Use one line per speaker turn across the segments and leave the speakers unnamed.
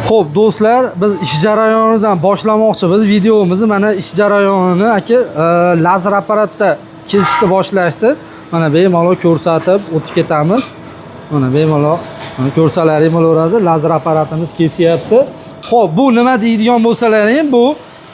Xo'p, do'stlar, biz ish jarayonidan boshlamoqchimiz videomizni. Mana ish jarayonini aka lazer apparatda kesishni boshlashdi. Mana bemalol ko'rsatib o'tib ketamiz. Mana bemalol, mana ko'rsalaring bo'laveradi. Lazer apparatimiz kesyapti. Xo'p, bu nima deydigan bo'lsalaring, bu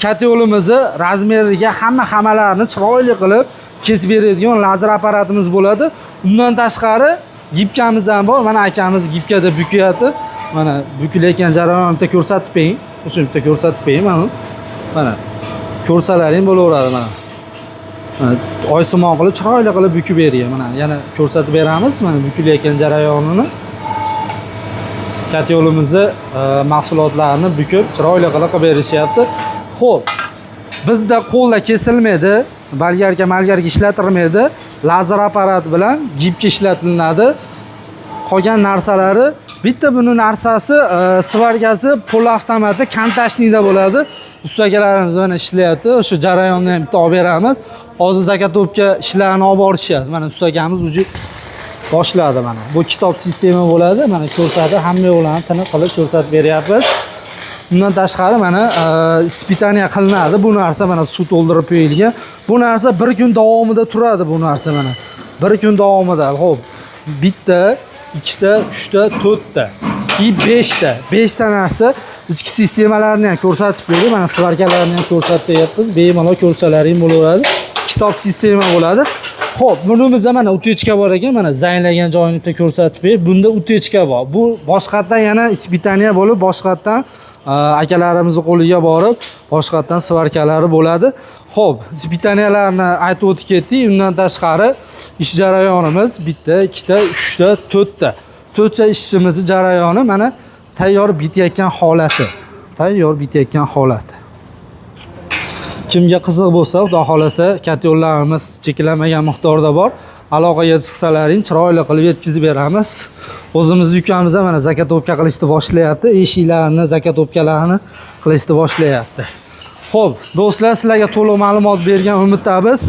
котёл imizni размер iga hamma hammalarini chiroyli qilib kesib beradigan lazer apparatimiz bo'ladi. Undan tashqari гибка miz ham bor. Mana akamiz гибка da bukyapti. Mana bukilayotgan jarayonni bitta ko'rsatib bering. Shuni bitta ko'rsatib bering mana. Mana ko'rsalaring bo'laveradi mana. Mana oysimon qilib, chiroyli qilib bukib bergan. Mana yana ko'rsatib beramiz mana bukilayotgan jarayonini. Котёл imizni mahsulotlarini bukib, chiroyli qilib qilib berishyapti. Xo'p, bizda qo'lda kesilmaydi, болгарка malgarka ishlatilmaydi. Lazer apparat bilan гибка ishlatilinadi. Qolgan narsalari bitta buni narsasi сварка si полуавтомат i контачный da bo'ladi. Usta akalarimiz mana ishlayapti. O'sha jarayonni ham bitta olib beramiz. Hozir заготовка ishlarini olib borishyapti. Mana usta akamiz уже boshladi mana. Bu kitob sistema bo'ladi. Mana ko'rsatib, hamma yo'llarni tiniq qilib ko'rsatib beryapmiz. Undan tashqari mana испытание qilinadi. Bu narsa mana suv to'ldirib qo'yilgan. Bu narsa bir kun davomida turadi bu narsa mana. Bir kun davomida. Xo'p, bitta, ikkita, uchta, to'rtta и beshta. Beshta narsa ichki sistemalarni ham ko'rsatib berdik. Mana сварка larni ham ko'rsatib beryapmiz. Bemalol ko'rsalaring bo'laveradi. Kitob sistema bo'ladi. Xo'p, bunimizda mana утечка bor ekan, mana zanglagan joyini bitta ko'rsatib ber. Bunda утечка bor. Bu boshqatdan yana испытание bo'lib, boshqatdan akalarimizni qo'liga borib, boshqatdan сварка lari bo'ladi. Xo'p, испытания larni aytib o'tib ketdik. Undan tashqari ish jarayonimiz bitta, ikkita, uchta, to'rtta. To'rtta ishchimizni jarayoni mana tayyor bitayotgan holati. Tayyor bitayotgan holati. Kimga qiziq bo'lsa, xudo xohlasa, котёл larimiz cheklanmagan miqdorda bor. Aloqaga chiqsalaring, chiroyli qilib yetkazib beramiz. O'zimizni ukamiz ham mana заготовка qilishni boshlayapti. Eshiklarni, заготовка larni qilishni boshlayapti. Xo'p, do'stlar, sizlarga to'liq ma'lumot bergan umiddamiz.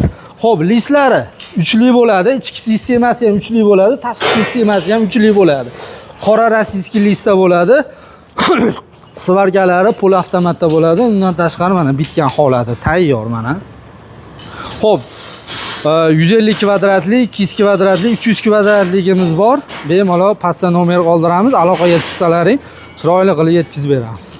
Xo'p, listlari uchli bo'ladi, ichki sistemasi ham uchli bo'ladi, tashqi sistemasi ham uchli bo'ladi. Qora российский lista bo'ladi. Сварка lari полуавтомат da bo'ladi. Undan tashqari mana bitgan holati tayyor mana. Xo'p, 150 kvadratli, 200 kvadratli, 300 kvadratligimiz bor. Bemalol pastda nomer qoldiramiz. Aloqaga chiqsalaring, chiroyli qilib yetkazib beramiz.